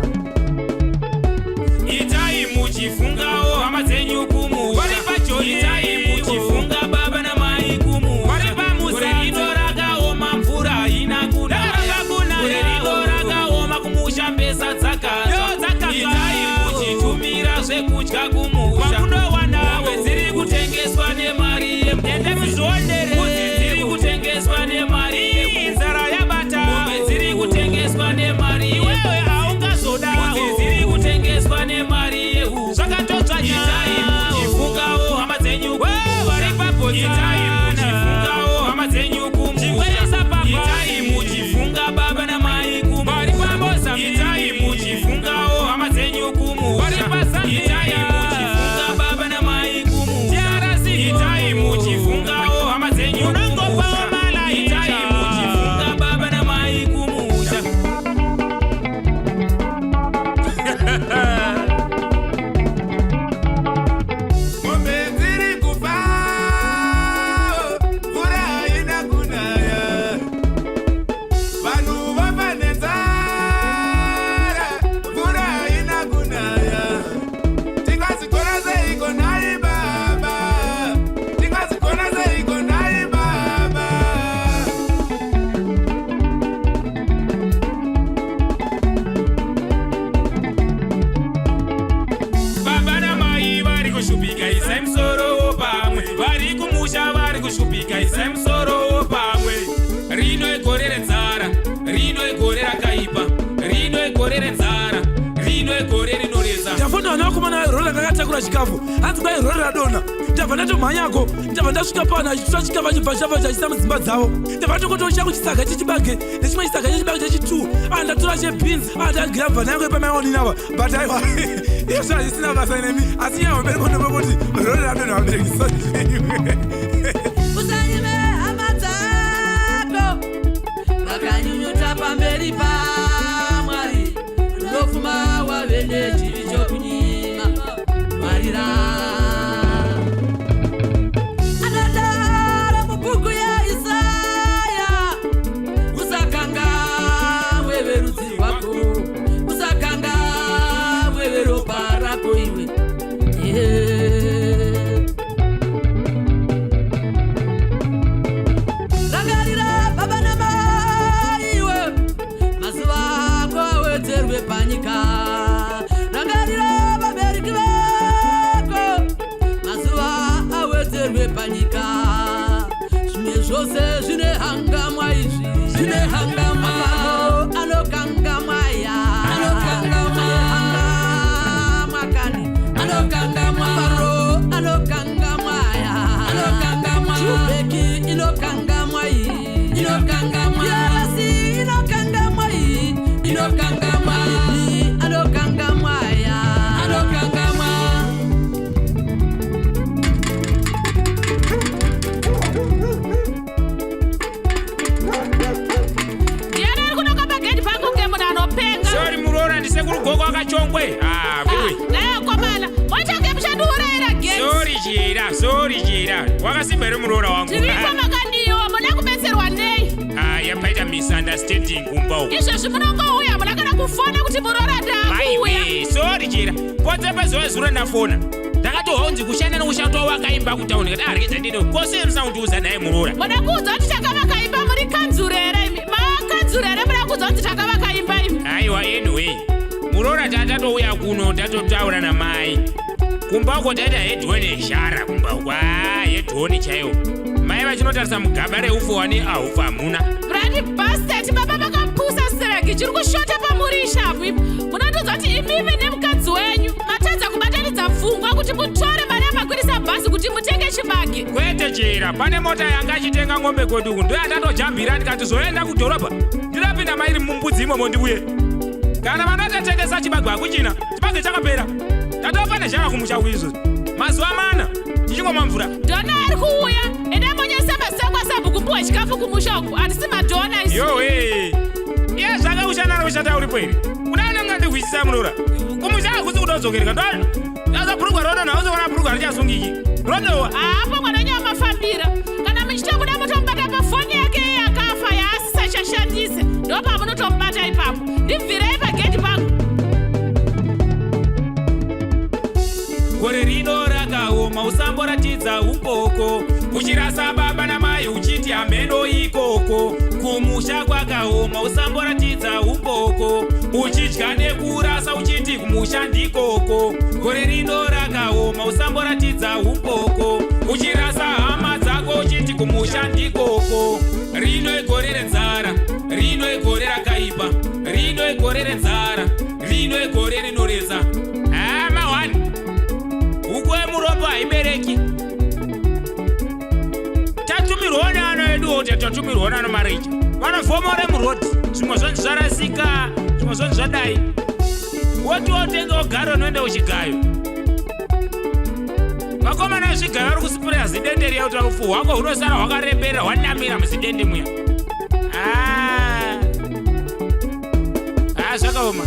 Itai muchifungawo hama dzenyu kumusha. Vari pajoni. Itai muchifunga baba namai kumusha. Vari pamusha. Gore rino rakaoma mvura haina kunaya. Gore rino rakaoma kumusha mbesa dzakatsva. Itai muchitumira zvekudya kumusha. Kwamunowana mombe dziri kutengeswa nemari yembudzi. Ende muzvionere. Mbudzi dziri kutengeswa nemari yembudzi. Nzara yabata. Mombe dziri kutengeswa nemari iwewe haungazoda. Mbudzi dziri kutengeswa nemari yehu. Zvakatotsvanya. Itai muchifungawo hama dzenyu. Vari papo. Itai muchifungawo hama dzenyu kumusha. Itai muchifunga baba namai kumusha. Vari pabosa. Itai muchifungawo hama dzenyu kumusha. Itai muchifunga baba namai kumusha. Itai muchifungawo hama dzenyu kumusha. Itai muchifunga baba namai kumusha. Mombe dziri kufa. chikafu hanzi kwai rori radonha ndabva ndatomhanyako ndabva ndasvika pano achitora chikafu achibva chabva chachisa mudzimba dzavo ndabva ndokotora changu chisaga chechibage nechimwe chisaga chechibage chechitu a ndatora chebhinzi a ndagirabva nayangu yepamaiwanini ava but aiwa izvo hazvisina basa nemi asi nyaya hombe irikondomekuti rori radonha vabereki sozviwe Usanyime hama dzako vakanyunyuta pamberi paMwari, unofuma wave nechivi chokunyima Mwarira. Anodaro mubhuku yaIsaya, usakangamwe verudzi rwako, usakangamwe veropa rako iwe. Yeah. Rangarira baba namai iwe, mazuva ako awedzerwe panyika. Rangarira vabereki vako, mazuva awedzerwe panyika. Zvimwe zvose zvine hangamwa izvi, zvine hangamwa. Anokangamwa ya, anokangamwa, hangamwa kani, anokangamwa faro, anokangamwa ya, anokangamwa. Chubeki inokangamwa iyi, inokangamwa. Yarasi inokangamwa iyi, inokangamwa. Anokangamwa ya, anokangamwa. Ndiani ari kunoka pagedhi pangu kunge munhu anopenga? Sorry muroora ndisekuru gogo akachongwe. Ah, wewe. Naye akomana, moita kunge muchandiurayira gate. Sorry Chira, sorry Chira. Wakasimba here muroora wangu? Tiripo makandiwa, muda kubetserwa nei? Ah, yapaita misunderstanding kumba uko. Izvezvi munongouya, muna kana kufona kuti muroora ndakuuya. Maiwe, sorry Chira. Potse pazuva zuro ndafona. Ndakatohonzi kushanda nokushanda wakaimba kutauni kati arikidza ndino. Kose musina kundiudza naye muroora. Muda kuudza kuti takavaka imba muri kanzuru here imi? Makanzuru here muda kuudza kuti takavaka imba imi? Aiwa anyway. Muroora tatatouya kuno tatotaura namai. Kumba uko taita hedhoni yezhara kumba uko. Ah, hedhoni chaiyo. Mai vachinotarisa mugaba reufu wani ahufu hamuna. Bloody bastard, baba vakapusa sereki chiri kushota pamuri ishavu imi. Munondiudza kuti imimi nemukadzi wenyu matadza kubatanidza pfungwa kuti mutore mari yamakwirisa bhazi kuti mutenge chibage. Kwete Chira, pane mota yanga achitenga ng'ombe kwedu uku ndoyandatojampira ndikati zoenda kudhorobha ndinopinda mairi mumbudzi imomo ndiuye. Kana vanotatengesa chibage hakuchina, chibage chakapera. Tatofa nezhara kumusha uku izvozvi. Mazuva mana tichingomwa mvura. Dhona ari kuuya, endai monyesa masango asabhuku mpuwe chikafu kumusha uku. Handisi madhona isu. Yowe. Iye zvake kushanda nokushata uripo here? Kuda unenge andihwisisa muroora. Kumusha hakusi kudodzokereka. Ndo Sasa bhurugwa rodonha uzoona bhurugwa richasungiki. Rodowa. Hapo mwana wenyu amafambira. Kana muchitobuda motomubata pafoni yake iye akafa yaasisachashandise. Ndopamunotomubata ipapo. Ndibvirei pagedhi pangu. Gore rino rakaoma usamboratidza umboko uchirasa baba namai uchiti hameno ikoko kumusha kwakaoma usamboratidza umboko uchidya nekurasa uchiti kumusha ndikoko gore rino rakaoma usamboratidza umboko uchirasa hama dzako uchiti kumusha ndikoko rino igore renzara rino igore rakaipa rino igore renzara rino igore rinoredza hama one huku yemurombo haibereki tatumirwa neana edu oti tatumirwa nana mareja vanofomore muroad zvimwe zvonzi zvarasika zvimwe zvonzi zvadai woti wotenge wogara unoenda kuchigayo vakomana vezvigayo vari kusipureya zidende riya kuti rufu hwako hunosara hwakarembera hwanamira muzidende muya ah. Ah, zvakaoma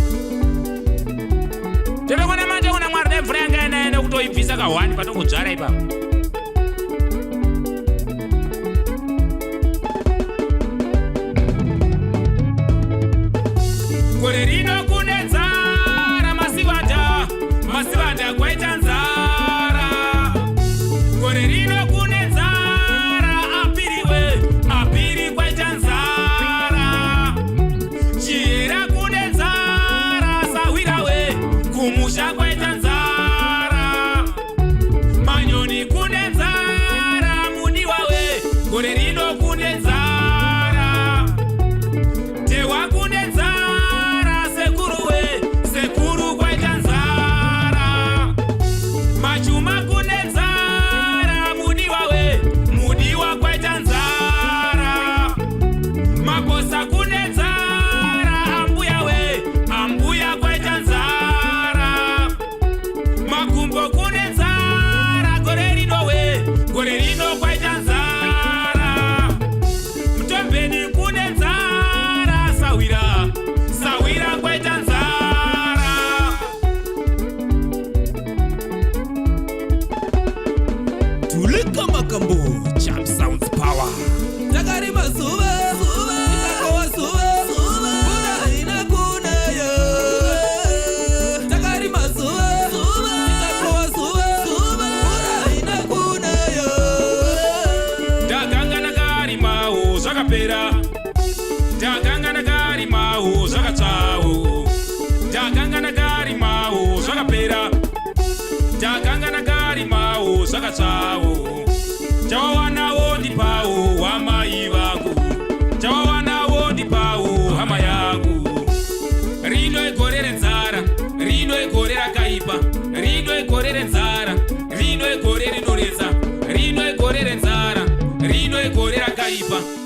totokona manje kuna mwari dai mvura yanga yanaye nekutoibvisa kahwani patongodzvara ipapo Gore rino kune nzara masivanda, masivanda kwaita nzara. Gore rino kune nzara apiriwe, apiri kwaita nzara. Chihera kune nzara sahwirawe, kumusha kwaita nzara. Manyoni kune nzara mudiwawe, gore rino kune nzara. Tewa kune nzara sekuruwe, sekuru kwaita nzara. Gore rino kwaita nzara, Mutombeni kune nzara, sawira, sawira kwaita nzara. Tulika Makambo, Champ Sounds Power. Takarima zuva, tikakohwa zuva, mvura haina kunaya. Takarima zuva, tikakohwa zuva, mvura haina kunaya. Ndakanga ndakarimawo zvakapera, ndakanga ndakarimawo zvakatsvawo, ndakanga ndakarimawo zvakapera, ndakanga ndakarimawo zvakatsvawo. Chawawanawo ndipawo wamai vangu, chawawanawo ndipawo hama yangu. Rino igore renzara, rino igore rakaipa, rino igore renzara, rino igore rinoretsa, rino igore renzara, rino igore rakaipa.